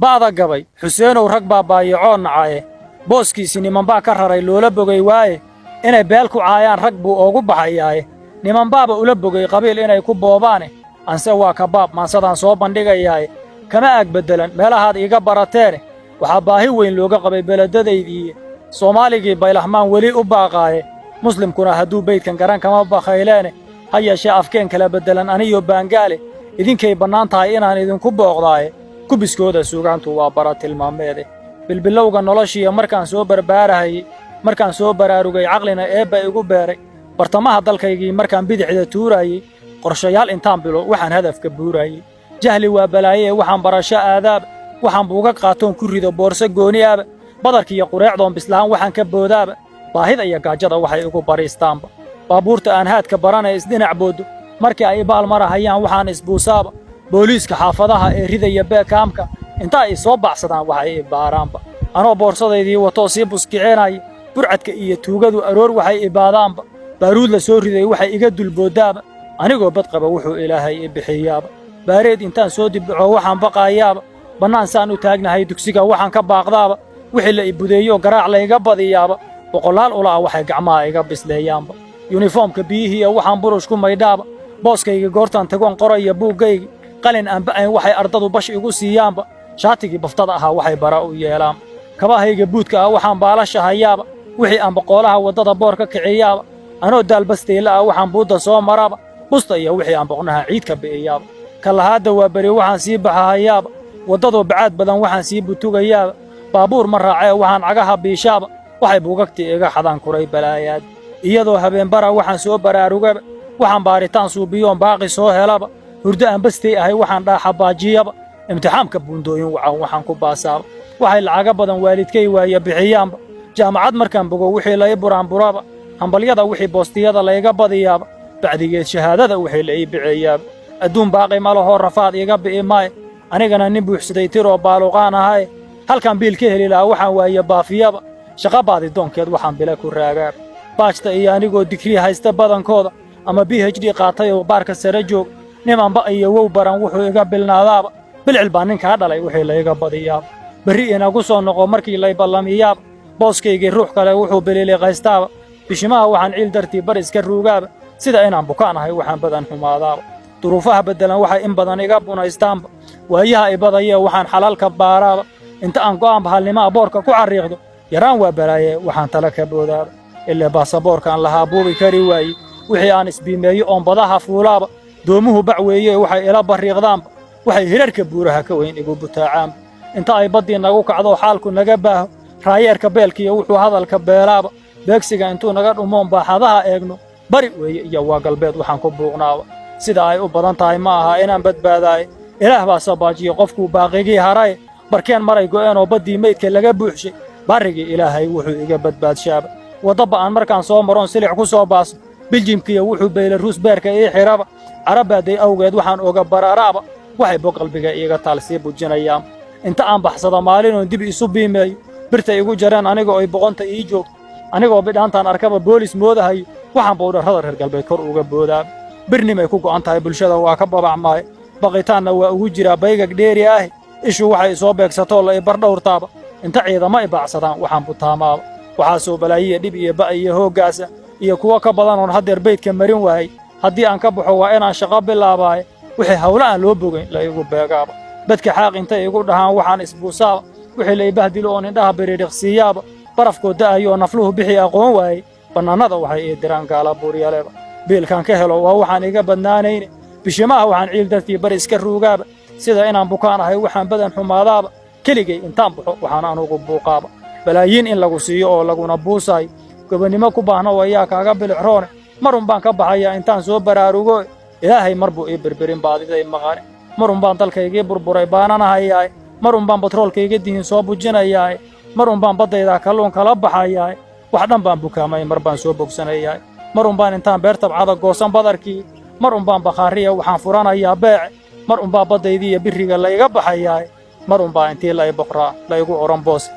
Ba'da gabay Xuseenow rag baa baayacoo nacaye, booskiisii nimanbaa ka raray loola bogay waaye. Inay beel ku caayaan rag buu oogu baxayaaye, nimanbaaba ula bogay qabiil inay ku boobaane. Anse waa kabaab maansadaan soo bandhigayaaye, kama aag beddelan meelahaad iiga barateene. Waxaa baahi weyn looga qabay beledadaydiiye, Soomaaligii baylahmaan weli u baaqaaye. Muslimkuna hadduu beydkan garan kama bakhayleene. Ha yeeshee afkeen kala beddelan aniyo baangaale, idinkay bannaan tahay inaan idinku booqdaaye. Kubiskooda suugaantu waa bara tilmaameede. Bilbilowga noloshiiya markaan soo barbaarahayey, markaan soo baraarugay caqlina eebba igu beeray, bartamaha dalkaygii markaan bidixda tuuraayey, qorshayaal intaan bilo waxaan hadafka buuraayey. Jahli waa balaayee waxaan barasho aadaaba, waxaan buuga qaatoon ku rido boorso gooni aaba, badarkiiyo qureecdoon bislahaan waxaan ka boodaaba, baahida iyo gaajada waxay igu bariistaanba. Baabuurta aan haadka baranee isdhinac booddo markii ay ibaal marahayaan waxaan isbuusaaba. Booliiska xaafadaha ee ridaya beekaamka inta ay soo baxsadaan waxay i baaraanba. Anoo boorsadaydii watoo sii buskicinaya, burcadka iyo tuugadu aroor waxay ibaadaanba. Baaruud la soo riday waxay iga dulbooddaaba, anigoo badqaba wuxuu Ilaahay i bixiyaaba. Baareed intaan soo dibdhaco waxaan baqaayaaba, bannaan saan u taagnahay dugsiga waxaan ka baaqdaaba. Wixii la ibudeeyo garaac layga badiyaaba, boqolaal ula'a waxay gacmaha iga bisleeyaanba. Yunifoomka biyihiiya waxaan burush ku maydhaaba, booskayga goortaan tagoon qoraya buuggaygi, qalin aan ba'ayn waxay ardadu bash igu siiyaanba. Shaatigii baftada ahaa waxay bara u yeelaanba, kabahayga buudka ah waxaan baalasha hayaaba. Wixii aan boqoolaha waddada boor ka kiciyaaba, anoo daalbasteyla ah waxaan buudda soo maraba. Busta iyo wixii aan boqnaha ciid ka bi'iyaaba, kallahaadda waa beri waxaan sii baxahayaaba. Waddadoo bacaad badan waxaan sii butugayaaba, baabuur ma raacee waxaan cagaha biishaaba. Waxay buugagtii iga xadaan kuray balaayaad, iyadoo habeenbara waxaan soo baraarugaba. Waxaan baaritaan suubiyoon baaqi soo helaba, hurdo aan bastay ahay waxaan dhaaxa baajiyaba. Imtixaamka buundooyin wacan waxaan ku baasaaba, waxay lacaga badan waalidkay waaya bixiyaanba. Jaamacad markaan bogo wixii lai buraanburaba, hambalyada wixii boostiyada layga badiyaaba, bacdigeed shahaadada wixii la ii biceeyaaba. Adduun baaqi ma lahoo rafaad iiga bi'i maaye, anigana nin buuxsaday tiroo baaluqaan ahaye. Halkaan biil ka heli lahaa waxaan waaye baafiyaba, shaqa baadidoonkeed waxaan bile ku raagaaba. Baajta iyo anigoo digrii haysta badankooda ama PhD qaatay oo baarka sare joog, nimanba iyo wow baran wuxuu iga bilnaadaaba. Bilcil baa ninkaa dhalay wixii layga badiyaaba. Berri inagu soo noqo markii lay ballamiyaaba, booskaygii ruux kale wuxuu bililiqaystaaba. Bishimaha waxaan ciil dartii bar iska ruugaaba, sida inaan bukaan ahay waxaan badan xumaadaaba. Duruufaha beddelan waxay in badan iga bunaystaanba, waayaha ibadayee waxaan xalalka baaraaba. Inta aan go'aan bahalnimaa boorka ku carriiqdo, yaraan waa balaaye waxaan tala ka boodaaba. Ilaa baasaboorkaan lahaa buubi kari waaye, wixii aan isbiimeeyo oon badaha fuulaaba. Doomuhu bac weeye waxay ila barriiqdaanba, waxay hirarka buuraha ka weyn igu butaacaanba. Inta ay baddii nagu kacdo xaalku naga baaho, raayeerka beelkiiyo wuxuu hadalka beelaaba. Beegsiga intuu naga dhumoon baaxadaha eegno, bari weeye iyo waa galbeed waxaan ku buuqnaaba. Sida ay u badan tahay ma aha inaan badbaadaaye, Ilaah baa sabaajiyo qofkuu baaqigii haraye. Barkeen maray go'een oo baddii meydka laga buuxshay, barrigii Ilaahay wuxuu iga badbaadshaaba. Wadda ba'an markaan soo maroon silic ku soo baaso, Biljimkiiyo wuxuu Beylaruus beerka ii xidhaba. Carabaaday awgeed waxaan oga bararaaba, waxay bog qalbiga iiga taal sii bujinayaan. Inta aan baxsado maalinoon dib isu biimeeyo, birta igu jareen anigoo ay boqonta ii joogto, anigoo bidhaantaan arkaba boolis moodahayo, waxaan bowdharrada reer galbeed kor uga boodaaba. Birnimay ku go'an tahay bulshada waa ka babacmaaye, baqitaanna waa ugu jiraa baygag dheeri ahi. Ishu waxay isoo beegsatoo la ibar dhowrtaaba, inta ciidamo i baacsadaan waxaan butaamaaba. Waxaasoo balaayiya dhib iyo ba' iyo hooggaasa iyo kuwo ka badan oon haddeer beydka marin waayey, haddii aan ka baxo waa inaan shaqo bilaabaaye. Wixii hawle aan loo bogayn la igu beegaaba, badka xaaq intay igu dhahaan waxaan isbuusaaba. Wixii la ibahdilo oon indhaha biriiriqsiiyaaba, barafkoo da'ayoo nafluhu bixii aqoon waayey, bannaanada waxay ii diraan gaala buuryaleeba. Biilkaan ka helo waa waxaan iga badnaanayne. Bishimaha waxaan ciil dartii bari iska ruugaaba, sida inaan bukaan ahay waxaan badan xumaadaaba. Keligay intaan baxo waxaan anugu buuqaaba. Balaayiin in lagu siiyo oo laguna buusaayo, gobonnimo ku baahnow ayaa kaaga bilicroone. Marun baan ka baxayaa intaan soo baraarugo, Ilaahay mar buu ii berberin baadiday maqane. Marun baan dalkaygii burburay baananahayaaye, marun baan batroolkayga dihin soo bujinayaaye, marun baan baddaydaa kalluun kala baxayaaye. Wax dhan baan bukaamay mar baan soo bogsanayaay. Mar un baan intaan beer tabcada goosan badarkii, mar un baan bakhaariya waxaan furanayaa beece, mar un baa baddaydiiyo birriga layga baxayaay, mar un baa intii la i boqraa laygu odhan boos.